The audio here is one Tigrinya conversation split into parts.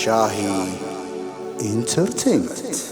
ሻሂ ኢንተርቴይንመንት።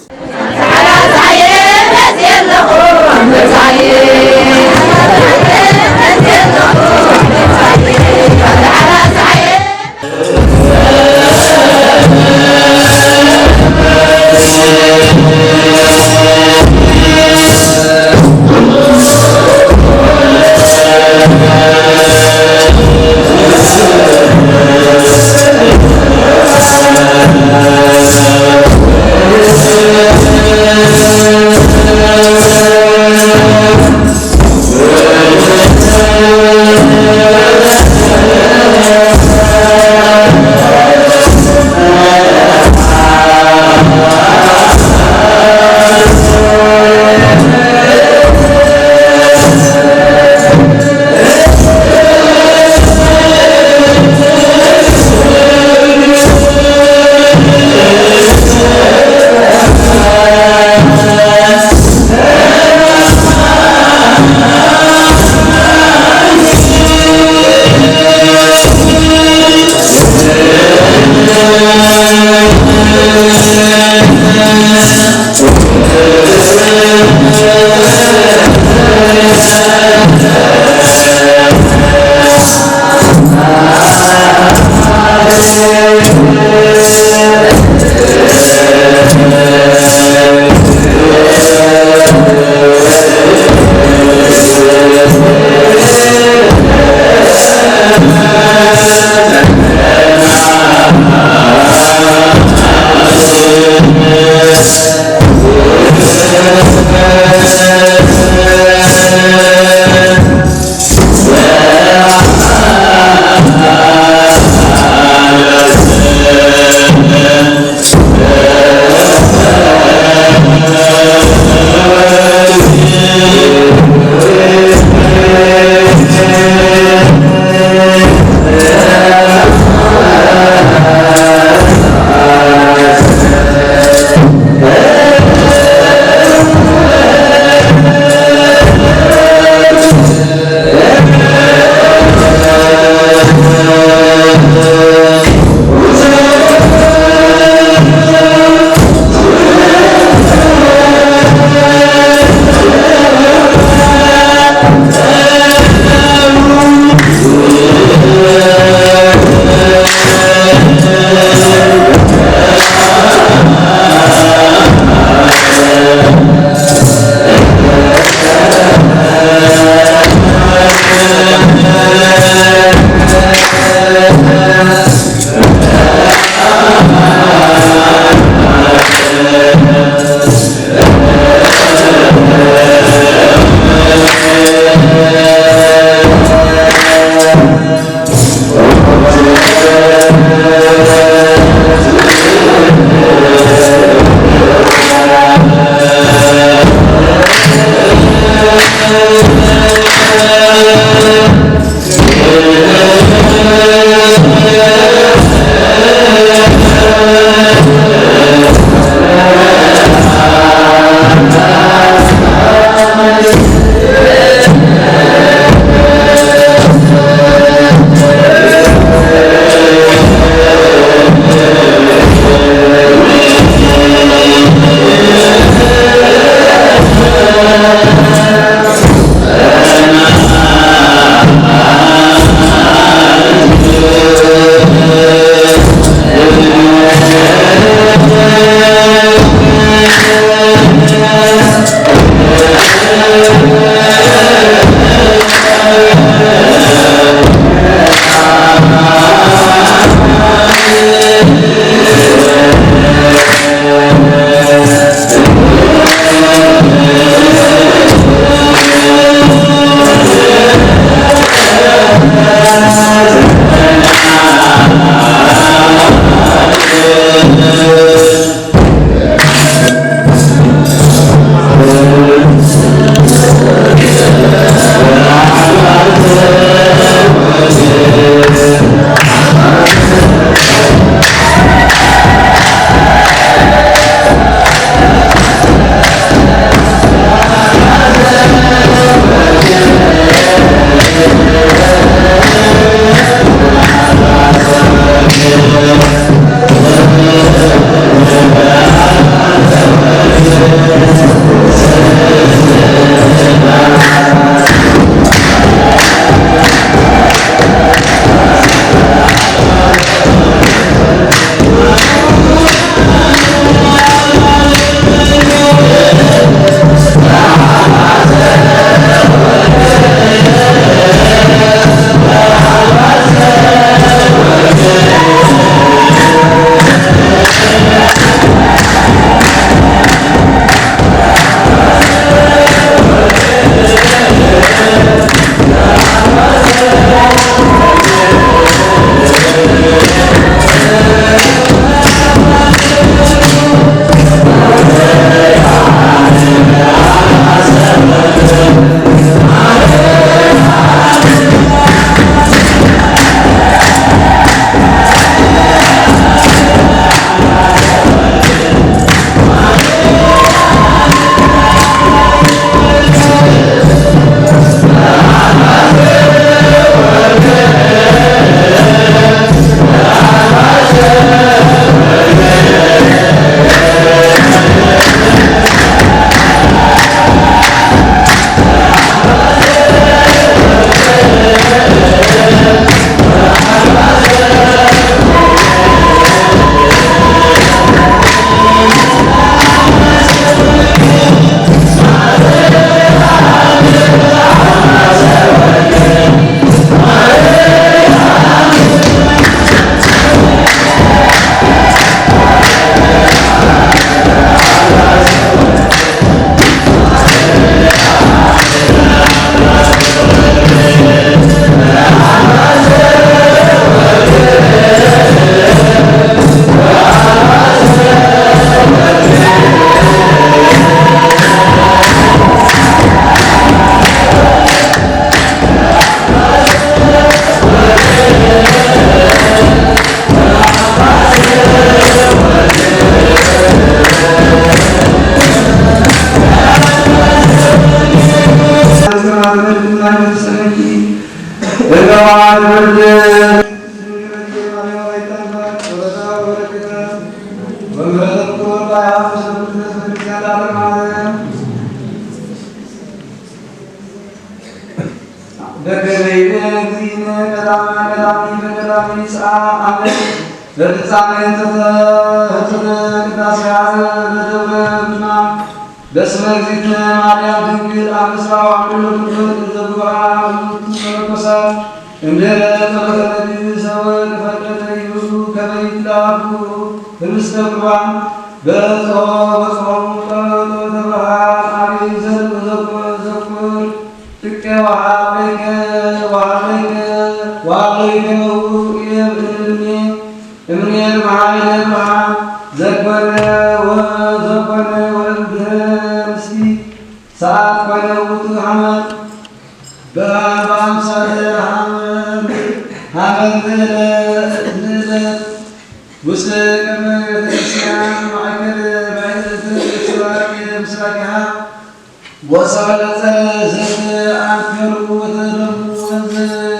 በከመ ይቤ እግዚእነ ቀዳማይ ቀዳሚ በቀዳሚ ይስዓ አመት በፍጻሜ ተፈጽመ ቅዳሴ በደብረ ብና በስመ እግዚእነ ማርያም ድንግል አብ ምስራ ወአምድር ለኩሉ ዘጉባአ እሙንቱ መነኮሳት እምድረ ጸሎተ ነቢይ ሰወ ተፈቀደ ይብሉ ከመ ይትላኩ ህብስተ ቁርባን በጾ በጾሙ ጸሎተ ብርሃን አብይ ዘንድ ዘኩር ዘኩር ጥቀ ወሃለይከ ወሃለይከ ወሃለይከ መውእየ እምኔ እምኔ መሃይለ ብርሃን ዘኮነ ወዘኮነ ወእምድህረ ምስቲ ሰዓት ኮነ ውእቱ ሐመድ በአምሳለ ሐመድ ሐመድ ንእለት ውስተ ቅድመ ቤተክርስቲያን ማእከል ባሕሪ ምስራቅ ምስራቅሃ ወሰበለጸ ዘተ አንከሩ ወተደሙ ወንዘ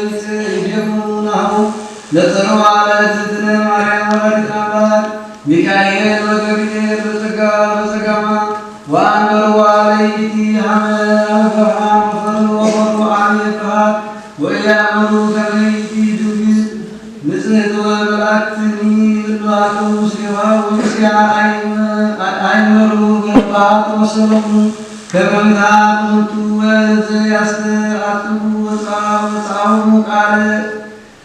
ይጼ እዴሙ ናሁ ነጸርዋ ለእግዝእትነ ማርያም ወላዲተ አምላክ ሚካኤል ወገብርኤል በጸጋ በጸጋማ ወአንበርዋ ለይቲ ሐመ አበ ፈርሃን ወፈርህ ወፈርሁ አብየ ፍርሃት ወኢያእመሩ ከመ ይእቲ ድንግል ንጽሕት ወመላእክትኒ እልዋቱ ምስሌዋ ወምስያ አይመ-፣ አይመሩ ገለባቱ ወሰሎሙ ከመ ምትሃት ሙንቱ ወዘያስተአጽዉ ወጻ-፣ ወጻውሙ ቃለ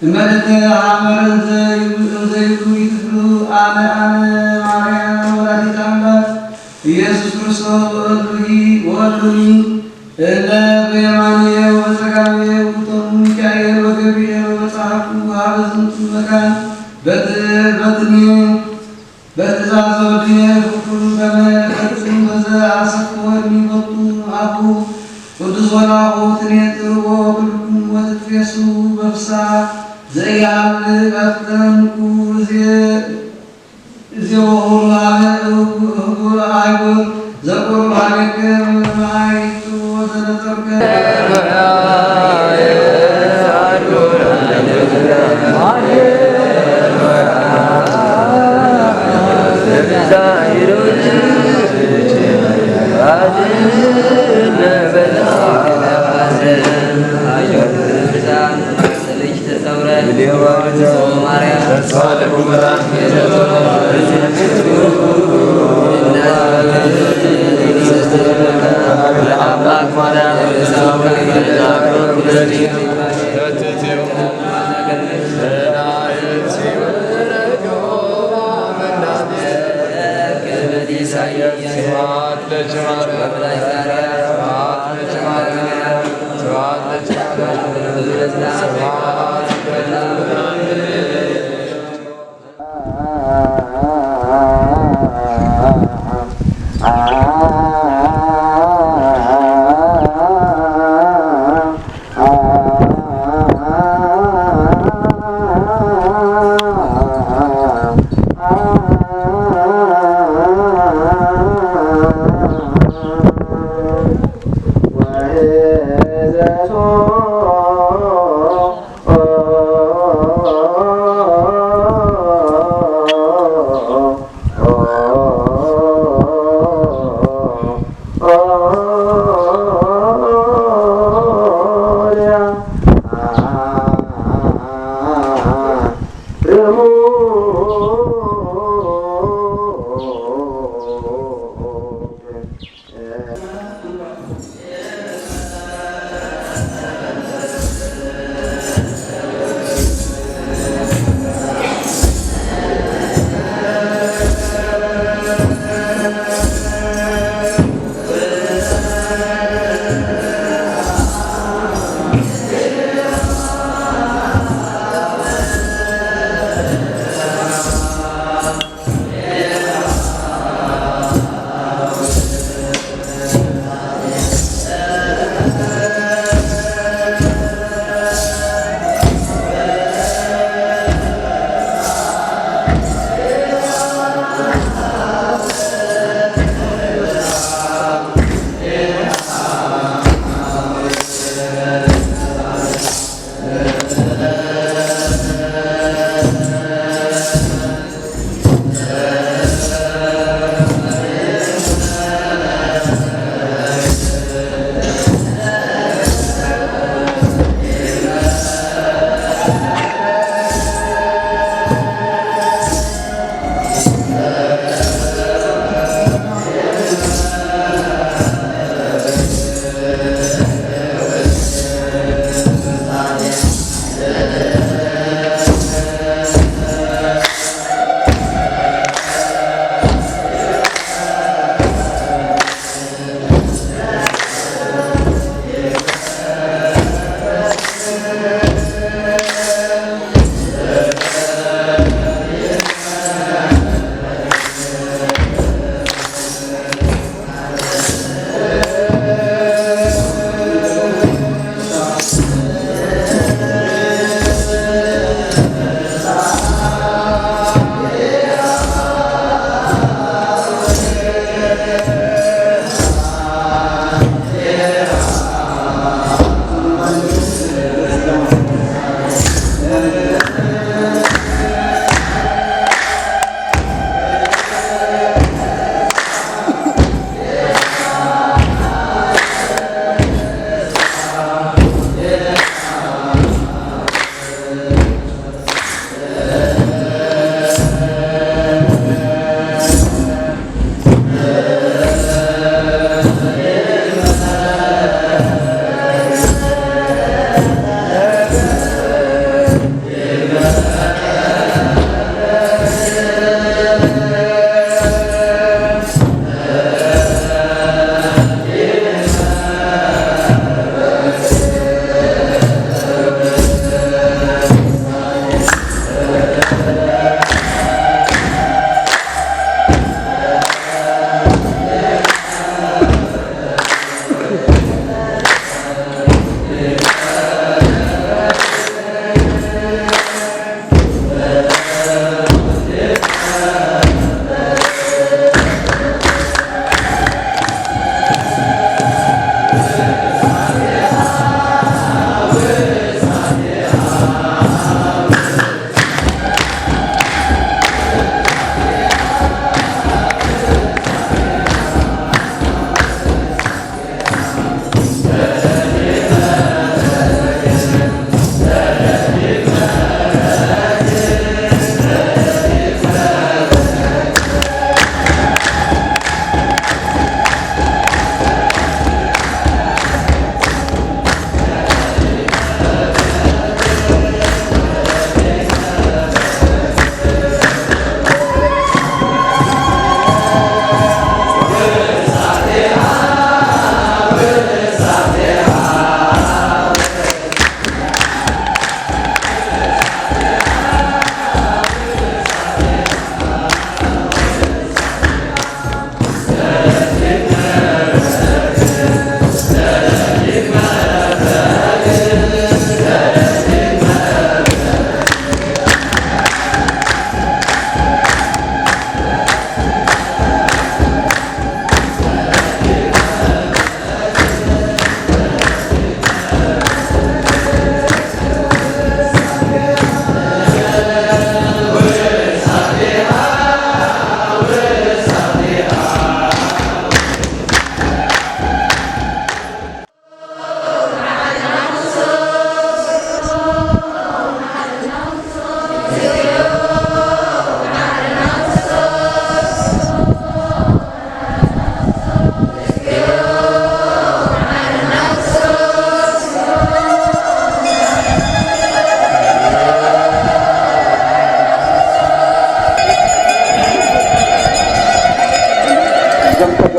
እመልእተ ሐመር እንዘ ይብሉ፣ እንዘ ይብሉ ይትፍሉ አነ አነ ማርያም ወላዲተ አምላክ ኢየሱስ ክርስቶስ ወእሉሂ ወእሉኒ እለ በየማንየ ወበጸጋምየ ውእቶሙ ሚካኤል ወገብርኤል ወበጸሐኩ ሀበ ዝንቱ መካን በት-፣ በትኒ በትእዛዝ ወድየ ኩሉ ከመ ፈጽም በዘ አሰፍወኒ ቦቱ አፉ ቅዱስ ወናሁ ትኔጥርዎ ኩልኩም ወትትፌሱ በፍሳ ዘኢሃልቅ አፍጠንኩ እዜ እዜወሁ ሀበ እጉ-፣ እጉ አይጉር ዘቁርብ ሀቤከ ማይቱ ወዘነጸርከ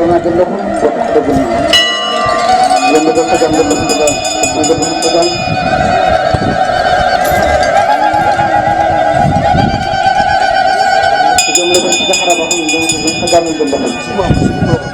ዘለኹም ቦታ ሕደጉልና። እዞም በዚ ጸጋም ዘለኹም፣ ጸጋም ዘለኹም፣ ጸጋም። እዞም ነበርቲ ዳሕራ ባኹም፣ እዞም፣ እዞም ጸጋም ዘለኹም።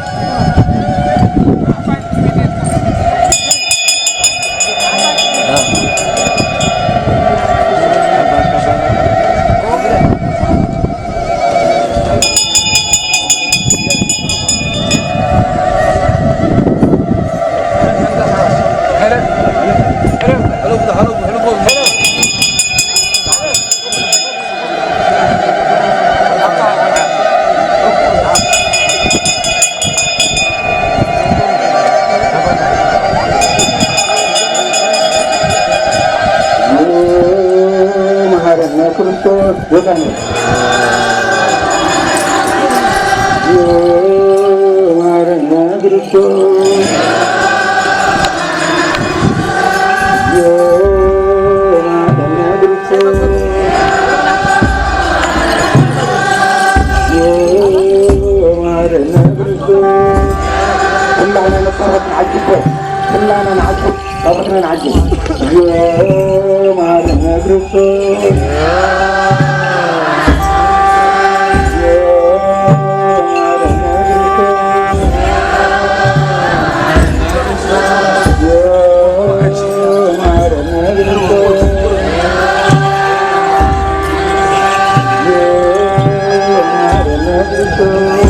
መሓረና ክርስቶስ ጌታና። መሓረና ክርስቶስ። መሓረና ክርስቶስ። መሓረና ክርስቶስ። ኩላህና ንቀረብ ንዓጅቦ። ኩላህና ንዓጅብ። ታቦትና ንዓጅብ። ዮ መሓረነ ክርስቶስ። ዮ መሓረነ ክርስቶስ። ዮ መሓረነ ክርስቶስ። ዮ መሓረነ ክርስቶስ።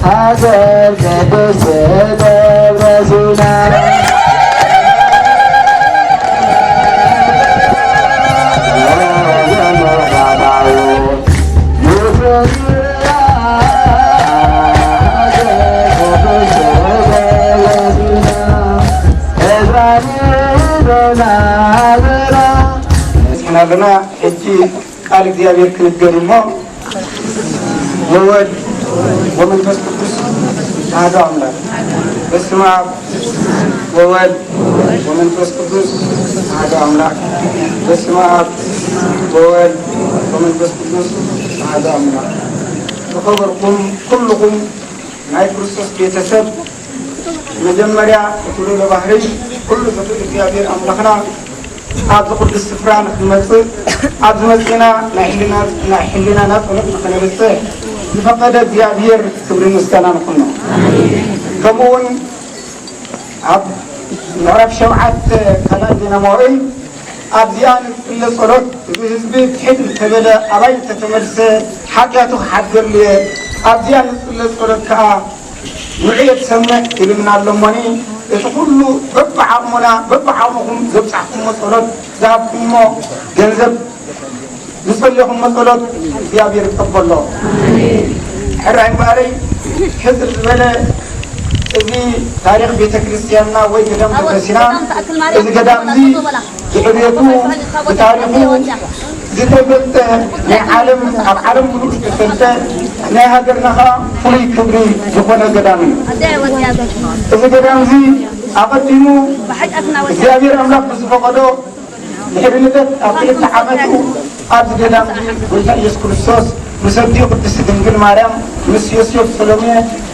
ሃገር ቅድስት ደብረ ሲና። ንሕና ኣለና ሕጂ ቃል እግዚኣብሔር ክንገር እሞ፣ ወወልድ ወመንፈስ ቅዱስ ኣሐዱ ኣምላክ። በስመ አብ ወወልድ ወመንፈስ ቅዱስ ኣሐዱ ኣምላክ። በስመ አብ ወወልድ ወመንፈስ ቅዱስ ኣሐዱ ኣምላክ። ዝኸበርኩም ኩልኹም ናይ ክርስቶስ ቤተሰብ፣ መጀመርያ እቲ ልዑለ ባህርይ ኩሉ ዝኽእል እግዚኣብሔር ኣምላኽና ኣብዚ ቅዱስ ስፍራ ንኽንመጽእ፣ ኣብዚ መጺእና ናይ ሕልና፣ ናይ ሕሊናና ጸሎት ንኽነብጽሕ ዝፈቐደ እግዚኣብሔር ክብርን ምስጋናን ይኹኖ። ከምኡ እውን ኣብ ምዕራፍ ሸውዓተ ካልኣይ ዜና መዋዕል ኣብዚኣ ንጽለ ጸሎት፣ እዚ ህዝቢ ትሕት እንተበለ፣ ኣባይ እንተተመልሰ፣ ሓጢኣቱ ክሓድገሉ እየ። ኣብዚኣ ንጽለ ጸሎት ከኣ ውዑይ ትሰምዕ ኢሉና ኣሎ እሞኒ፣ እቲ ኩሉ በብዓቕሙና፣ በብዓቕምኹም ዘብጻሕኩሞ ጸሎት፣ ዝሃብኩሞ ገንዘብ፣ ዝጸለኹሞ ጸሎት እግዚኣብሔር ይቀበሎ። ሕራይ እምበኣረይ፣ ሕጽር ዝበለ እዚ ታሪኽ ቤተ ክርስቲያንና ወይ ገዳም ተፈሲና፣ እዚ ገዳም እዚ ብዕቤቱ፣ ብታሪኹ ዝተፈልጠ፣ ናይ ዓለም፣ ኣብ ዓለም ምሉእ ዝተፈልጠ፣ ናይ ሃገርና ኸኣ ፍሉይ ክብሪ ዝኾነ ገዳም እዩ። እዚ ገዳም እዚ ኣቐዲሙ እግዚኣብሔር ኣምላኽ ብዝፈቐዶ ድሕሪ ልደት ኣብ ክልተ ዓመቱ ኣብዚ ገዳም እዚ ጎይታ ኢየሱስ ክርስቶስ ምስ ኣዲኡ ቅድስቲ ድንግል ማርያም ምስ ዮሴፍ ሰሎሜ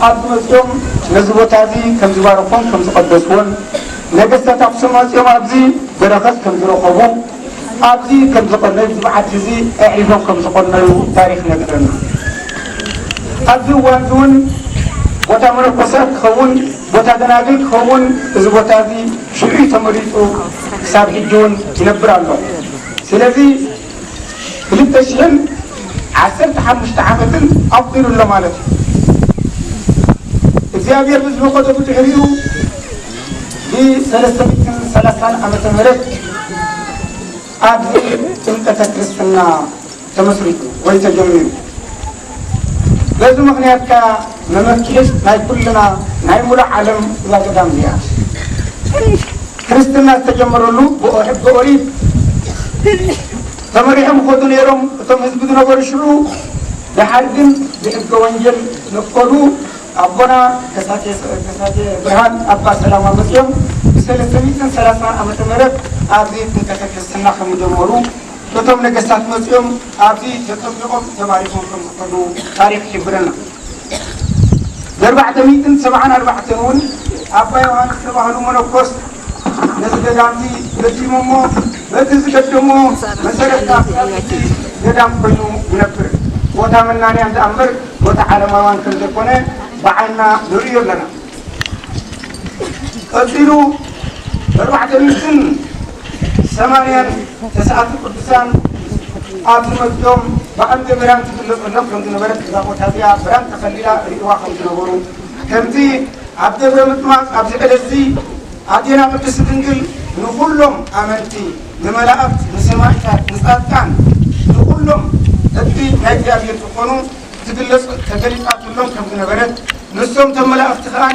ኣብዚ መጺኦም ነዚ ቦታ እዚ ከም ዝባረኾን ከም ዝቐደስዎን፣ ነገስታት ኣክሱም መጺኦም ኣብዚ በረኸት ከም ዝረኸቡ፣ ኣብዚ ከም ዝቐነዩ፣ እዚ በዓቲ እዚ ኣዕሪፎም ከም ዝቐነዩ ታሪኽ ይነግረና። ኣብዚ እዋን እዚ እውን ቦታ መነኮሳት ክኸውን፣ ቦታ ደናግል ክኸውን፣ እዚ ቦታ እዚ ሽዑ ተመሪጹ ክሳብ ሕጂ እውን ይነብር ኣሎ። ስለዚ ክልተ ሽሕን ዓሰርተ ሓሙሽተ ዓመትን ኣቑጺሩ ኣሎ ማለት እዩ። እግዚኣብሔር ብዝፈቐዶ ብድሕሪኡ ብሰለስተ ሚእትን ሰላሳን ዓመተ ምህረት ኣብዚ ጥምቀተ ክርስትና ተመስሪቱ ወይ ተጀሚሩ። በዚ ምኽንያት ከኣ መመክሒት ናይ ኩልና ናይ ሙሉእ ዓለም እዛ ገዳም እዚኣ። ክርስትና ዝተጀመረሉ ብሕገ ኦሪት ተመሪሖም ይኸዱ ነይሮም እቶም ህዝቢ ዝነበሩ ሽዑ። ደሓር ግን ብሕገ ወንጌል ነከዱ። ኣቦና ከሳቴ፣ ከሳቴ ብርሃን ኣባ ሰላማ መጺኦም ብሰለስተ ሚእትን ሰላሳን ዓመተ ምህረት ኣብዚ ጥምቀተ ክርስትና ከም ጀመሩ፣ ነቶም ነገስታት መጺኦም ኣብዚ ተጠሚቖም ተባሪኾም ከም ዝኸዱ ታሪኽ ይሕብረና። ብኣርባዕተ ሚእትን ሰብዓን ኣርባዕተን እውን ኣባ ዮሃንስ ዝተባህሉ መነኮስ ነዚ ገዳም እዚ ገዲሞሞ፣ በቲ ዝገደሞ መሰረት ናብቲ ገዳም ኮይኑ ይነብር። ቦታ መናንያን ደኣ እምበር ቦታ ዓለማውያን ከም ዘይኮነ ብዓይንና ንርእዮ ኣለና። ቀጺሉ ኣርባዕተ ሚእትን ሰማንያን ተስዓቱ ቅዱሳን ኣብዚ መፅኦም ብኣንደ ብርሃን ትግለፀሎም ከም ዝነበረት እዛ ቦታ እዚኣ ብርሃን ተኸሊላ ርእዋ ከም ዝነበሩ፣ ከምቲ ኣብ ደብረ ምጥማቕ ኣብዚ ዕለት እዚ ኣዴና ቅድስቲ ድንግል ንኹሎም ኣመንቲ፣ ንመላእክት፣ ንሰማዕታት፣ ንጻድቃን፣ ንኹሎም ሕጊ ናይ እግዚኣብሔር ዝኾኑ ትግለጽ ተገሊጻትሎም ከም ዝነበረት፣ ንሶም እቶም መላእኽቲ ከኣ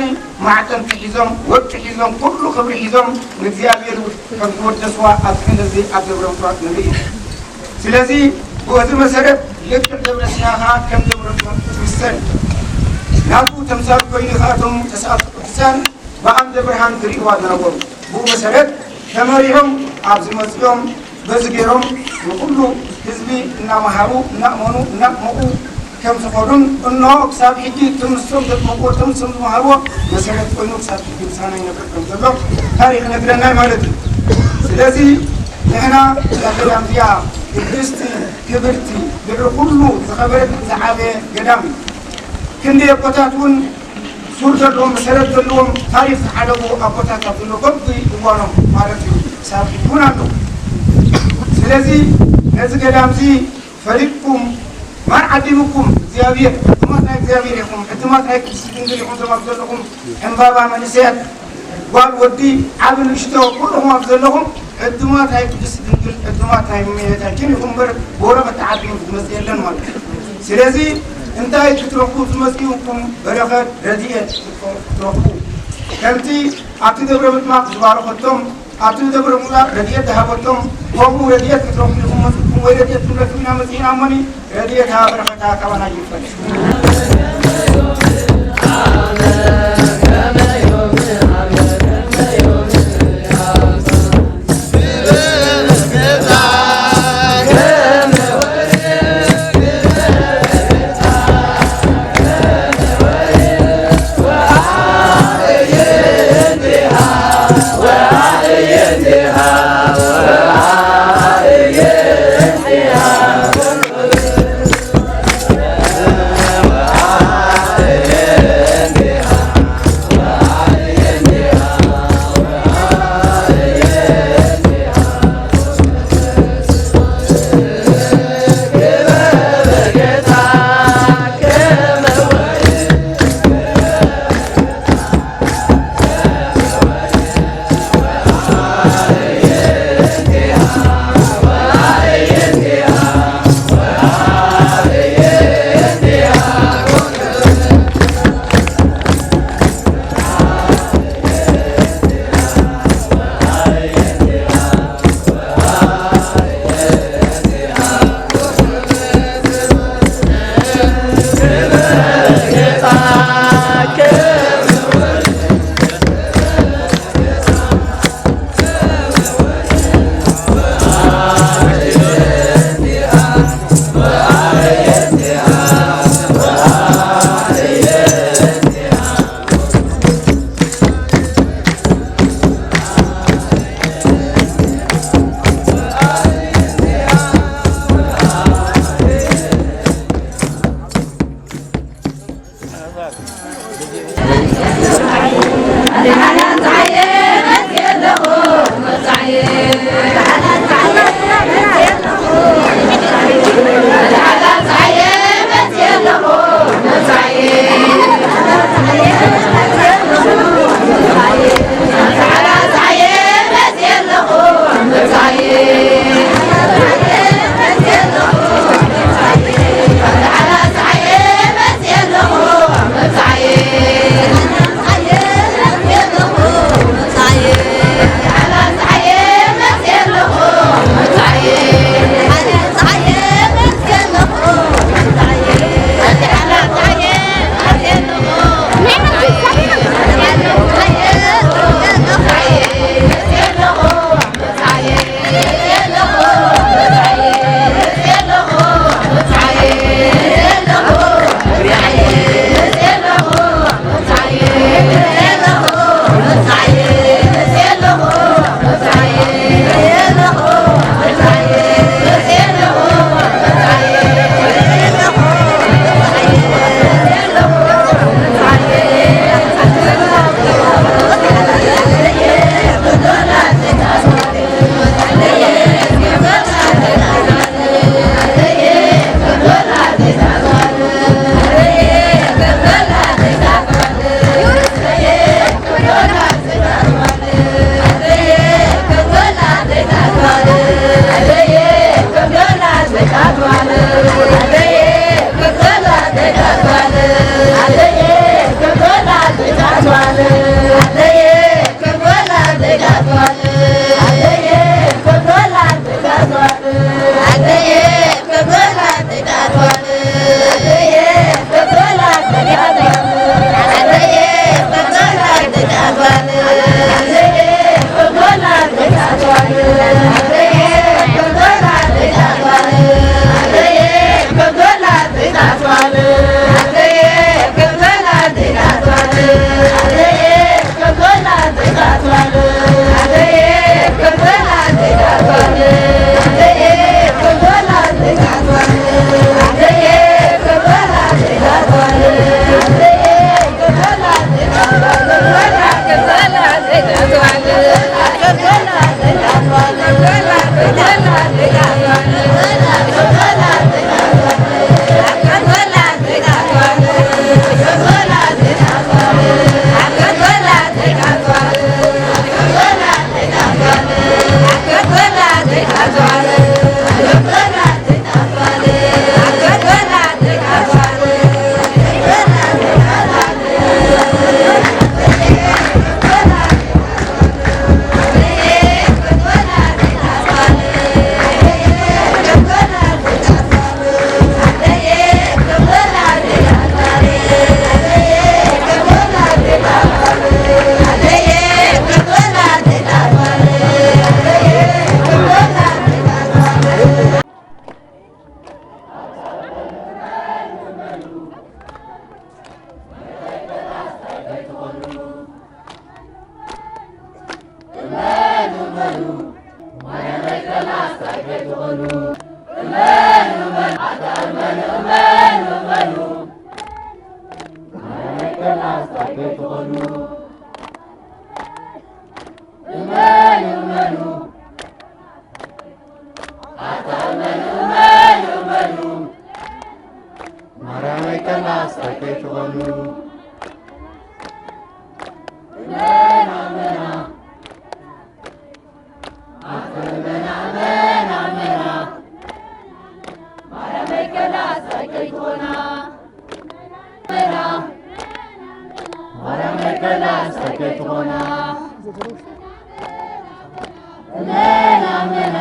ማዕጠንቲ ሒዞም፣ ወርቂ ሒዞም፣ ኩሉ ክብሪ ሒዞም ንእግዚኣብሔር ከም ዝወደስዋ ኣብዚ ዕለት እዚ ኣብ ደብረ ምጥማቕ ንርኢ። ስለዚ ብዚ መሰረት ልክዕ ደብረ ሲና ከኣ ከም ደብረ ምጥማቕ ትምሰል። ናቱ ተምሳል ኮይኑ ከኣ እቶም ተስዓቱ ቅዱሳን ብኣምደ ብርሃን ዝርእይዋ ዝነበሩ። ብኡ መሰረት ተመሪሖም ኣብዚ መጺኦም በዚ ገይሮም ንኹሉ ህዝቢ እናመሃሩ፣ እናእመኑ፣ እናጥመቑ ከም ዝኾኑን፣ እንሆ ክሳብ ሕጂ እቶም ንሶም ዘጥመቑዎ፣ እቶም ንሶም ዝመሃርዎ መሰረት ኮይኑ ክሳብ ሕጂ ምሳና ይነብር ከም ዘሎ ታሪኽ ይነግረና ማለት እዩ። ስለዚ ንሕና እዛ ገዳም እዚኣ ቅድስቲ፣ ክብርቲ፣ ድሕሪ ኩሉ ዝኸበረት ዝዓበየ ገዳም እዩ። ክንዲ ኣቦታት እውን ሱር ዘለዎም መሰረት ዘለዎም ታሪኽ ዝሓለፉ ኣቦታት ኣብ ዘሎ በቢ እዋኖም ማለት እዩ ክሳብ ሕጂ እውን ኣለዉ። ስለዚ ነዚ ገዳም እዚ ፈሊጥኩም ማን ዓዲምኩም እግዚኣብሔር፣ ሕቱማት ናይ እግዚኣብሔር ኢኹም፣ ሕቱማት ናይ ቅድስቲ ድንግል ኢኹም፣ እዞም ኣብ ዘለኹም ዕምባባ መንእሰያት ጓል ወዲ ዓቢ ንእሽቶ ኩልኹም ኣብ ዘለኹም ዕዱማት ናይ ቅድስቲ ድንግል ዕዱማት ናይ እመቤታችን ኢኹም እምበር ብወረቐት ተዓዲሙ ዝመጽእ የለን ማለት እዩ። ስለዚ እንታይ ክትረኽቡ ዝመጽእኩም በረኸት ረድኤት ክትረኽቡ ከምቲ ኣብቲ ደብረ ምጥማቕ ዝባረኸቶም ኣብቲ ደብረ ምጥማቕ ረድኤት ዝሃበቶም ከምኡ ረድኤት ክትረኽቡ ኢኹም መጽእኩም ወይ ረድኤት ክንረክብ ኢና መጽእና እሞኒ ረድኤታ በረኸታ ካባና ይፈለስ። ማርያም ኣይከላስ ከይትኾኑ። እመን ኣመና። ኣመና፣ ኣመና፣ ኣመና። ማርያም ኣይከላስ ከይትኾና። ኣመና። ማርያም ኣይከላስ ከይትኾና። እመና፣ እመና።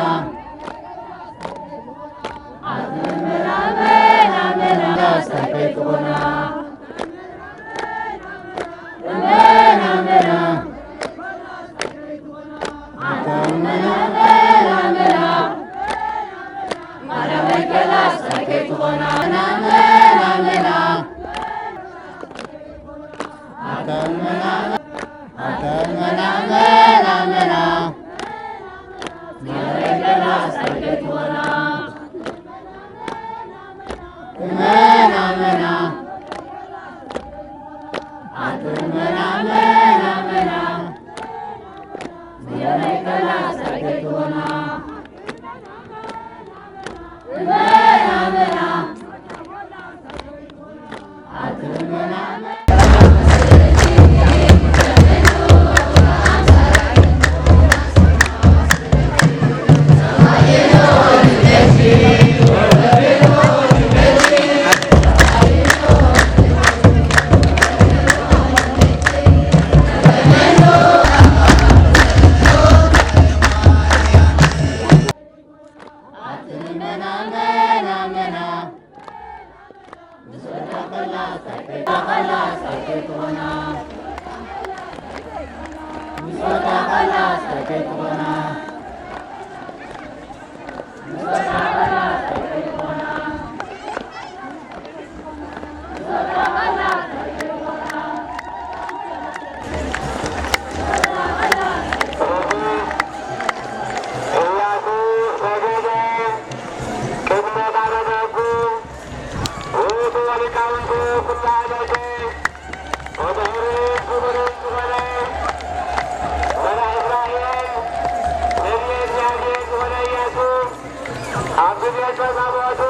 ኣብ ግዜ ጨልማሞቱ፣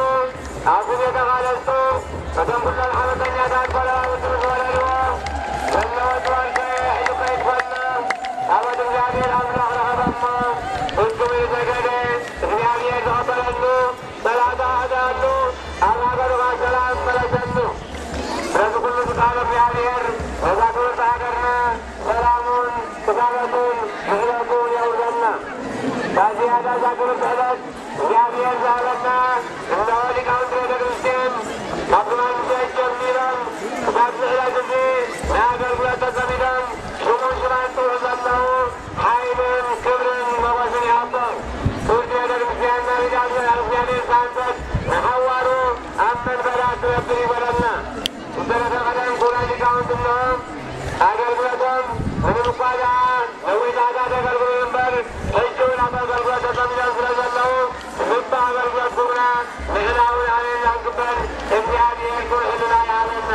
ኣብ ግዜ ተቓለስቱ፣ እቶም ኩሎም ዓመፀኛታት ጓላውቲ ዝወለድዎ ዘለወት ወርቂ ሒዙ ከይትኮና፣ ታቦት እግዚኣብሔር ኣምላኽ ረኸበ እሞ፣ ፍጹም ኢሉ ሰገደ። እግዚኣብሔር ዝቐበለሉ፣ ጸላእቱ ኣሕደኣሉ፣ ኣብ ሃገሩ ኸዓ ሰላም መለሰሉ። ስለዚ ኩሉ ዝከኣሎ እግዚኣብሔር ነዛ ክብርቲ ሃገርና ሰላሙን፣ ክሳበቱን፣ ምሕረቱን የውርደልና። ካብዚ ያዳ እዛ ክብርቲ ዕለት እግዚኣብሔር ዝሃበና እነሆ ሊቃውንቲ ቤተ ክርስቲያን ካብ ትማሊ ምሸት ጀሚሮም ክሳብ ዝዕለት እዚ ንኣገልግሎት ተጸሚዶም ሽሙ ሽማን ጥሩ ዘለዉ ሓይልን ክብርን ሞገስን ይሃቡ። ፍርዲ ቤተክርስትያንና ቢላል ኣልግዚያሌስ ሳንቶስ ንሓዋሩ ኣብ መንበራ ትነብር ይበለና። ዝተረፈ ቀደም ክቡራት ሊቃውንት እነሆ ኣገልግሎቶም ምንም እኳ ደኣ ነዊሕ ሰዓታት የገልግሉ እምበር፣ ሕጂ እውን ኣብ ኣገልግሎት ተጸሚዶም ስለ ዘለዉ፣ ጽቡቕ ኣገልግሎትኩምና ንሕና እውን ኣበየና ክንቅበል እግዚኣብሔር ክብሪ ሕልና ይሃበና።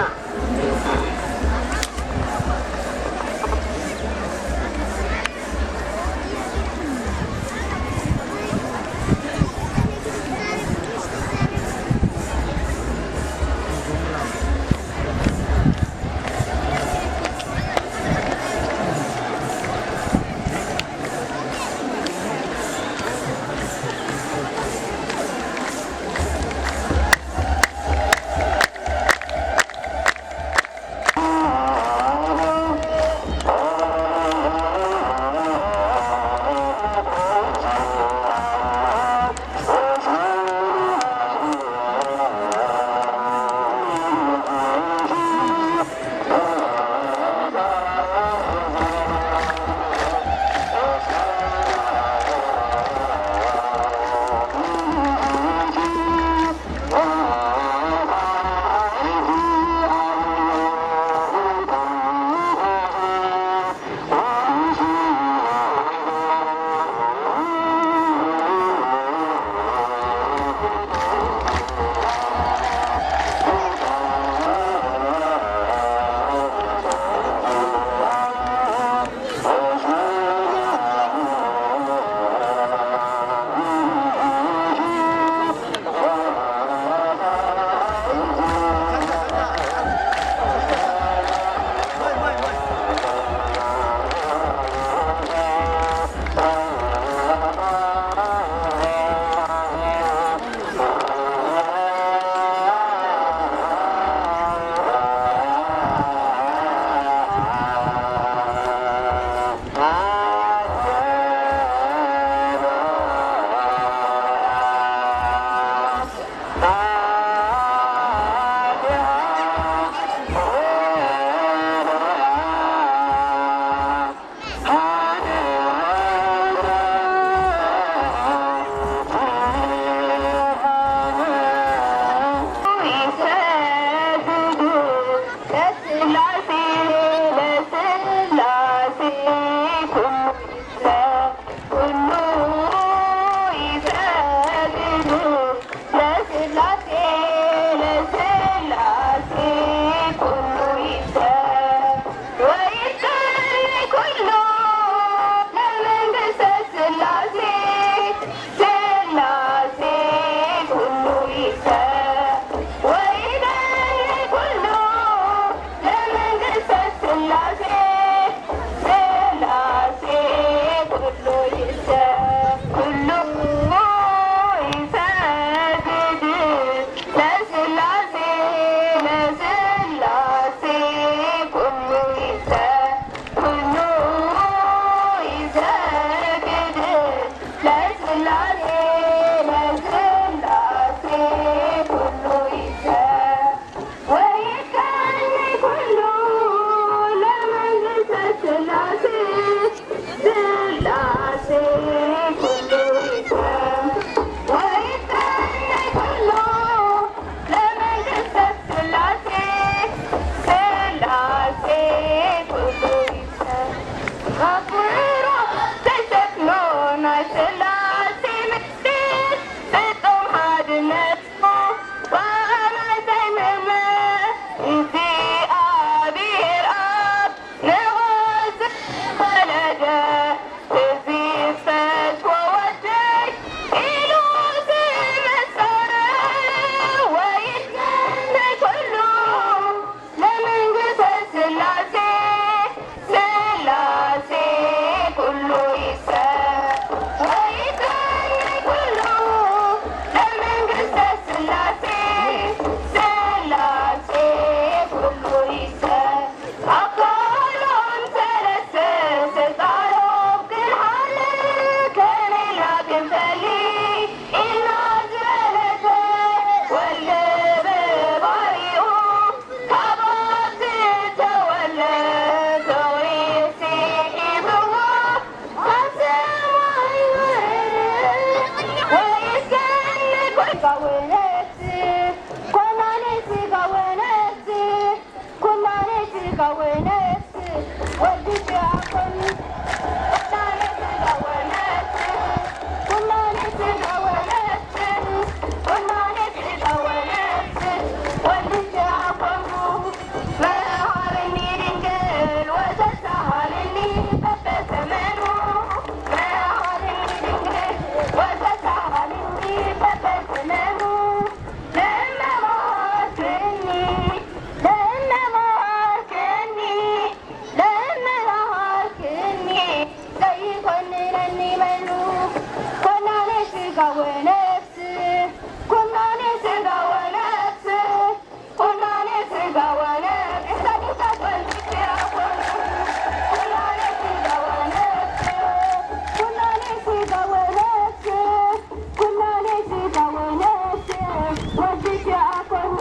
ስጋ ወነፍስ፣ ኩናኔ ስጋ ወነፍስ፣ ኩናኔ ስጋ ወነፍስ፣ ኩናኔ ስጋ ወነፍስ፣ ኩናኔ ስጋ ወነፍስ፣ ኩናኔ ስጋ ወነፍስ፣ ወዲት ያኮኑ።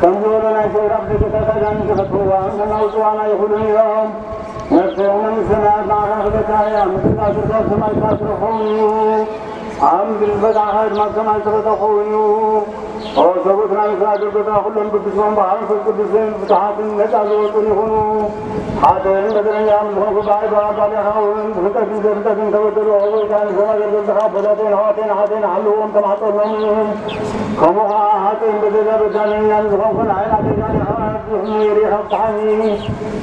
ከም ዝበሎ ናይ ሰውራ ክልተ ተጋዳሚ ዝፈትውዋ፣ ከናውፅዋና ይኽእሉን እዮም። ነፍሰ መንግስተ ሰማያት ንዓኻ ክበካ እያ፣ ምድርና ዝርከብ ሰማይ ትረኽቦም እዩ። ኣብ ምድሪ ዝበፅሓኻ ድማ ሰማይ ዝተፈትሐ ክኸውን እዩ። ኦ ሰብኡት ናይ ምስላ ኣገልግሎትና ኩሎም ብብስሞም ብመንፈስ ቅዱስን ፍትሓትን ነፃ ዝወፁን ይኹኑ። ሓጥእን በደለኛን ዝኾንኩ ብኣይ ብኣባልያኻ እውን ብፍልጠትን ዘይፍልጠትን ተበደሉ። ኦ ጎይታ፣ ንዞም ኣገልገልትኻ ኣቦታተይን ኣሕዋተይን ኣሓተይን ሓልዎም ተማሕፀኖም እዩ። ከምኡ ኸዓ ሓጥእን በደለኛ በዳለኛን ዝኾንኩ ንዓይ ናተይ ዳሊኻ ርኢኻ ፍትሓኒ።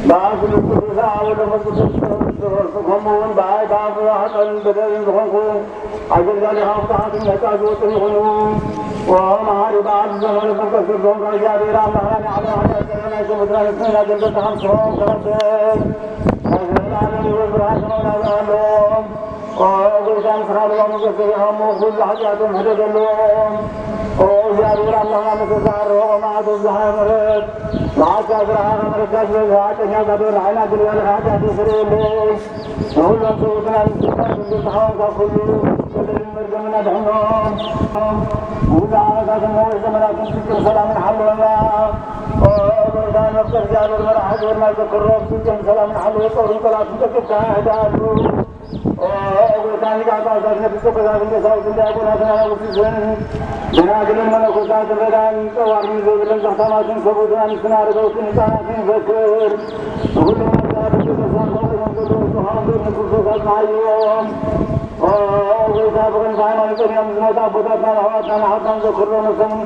ብኣብ ብልብ ቅዱስ ኣብ ወልድ መንፈስ ቅዱስ ዝወርሱ ከምኡ እውን ብኣይ ብኣብ ሓጥእን በደልን ዝኾንኩ ኣገልጋሊኻ ፍትሓትን ነፃ ዝወፅን ይኹኑ። ኦ መሓሪ ብኣብ ብዘመነ መንፈስ ቅዱስ ዝኾንካ እግዚኣብሔር ኣምላኽና ንዓለም ሓጢኣት ናይ ሰሙትና ንስና ገልገልትኻ ምስኦም ተቐበል። ራሕመና ኣለዎም። ኦ፣ ጎይታ፣ ንስኻ ድማ ሞገስ ርኢኾም፣ ኩሉ ሓጢኣቶም ሕደገሎም። ኦ፣ እግዚኣብሔር ኣምላኽና፣ መስተስዓር ርሆ መዓልቲ ብዝሓ ምሕረት፣ መዓልቲ ስራሕኻ ምሕረትካ ዝበዝሐ፣ ሓቀኛ ጻድቕ ንዓይና ኣገልጋሊ ሓጢኣት ይስረየለይ። ንኹሎም ሰብኡትና ንስኻ ዝብል ተሓዋንካ ኩሉ፣ በደልን መርገምን ኣድሕኖም። ሙሉ ዓመታትን ነዊሕ ዘመናትን ፍጹም ሰላምን ሓልወና። ኦ፣ ጎይታ፣ ነፍሲ እግዚኣብሔር መራሒ ግብርና ዘክሮ፣ ፍጹም ሰላምን ሓልወ ጾሩን ጸላትን ጠቂብካ ኣሕዳሉ። ኦ፣ ጎይታ፣ ሊቃነ ጳጳሳት ነፍሲ ወከፍ ኣበው ቀሳውስትን ዲያቆናትን ኣናብስትን ደናግልን መነኮሳትን ረዳን ጸዋርን ዘይብልን ዘኽታማትን ሰብኡትን ኣንስትን ኣረጋውትን ህጻናትን ዘክር። ንኹሎም ኣብ ቅዱሳን ዘለዉ ተዋህዶ ንክርስቶስ ኣጽንዓዮም። ኦ፣ ጎይታ፣ ብቕንዕቲ ሃይማኖት ጸኒዖም ዝሞቱ ኣቦታትናን ኣሕዋትናን ኣሓትናን ዘክሮ ነፍሶምን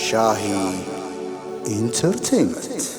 ሻሂ ኢንተርቴይንመንት።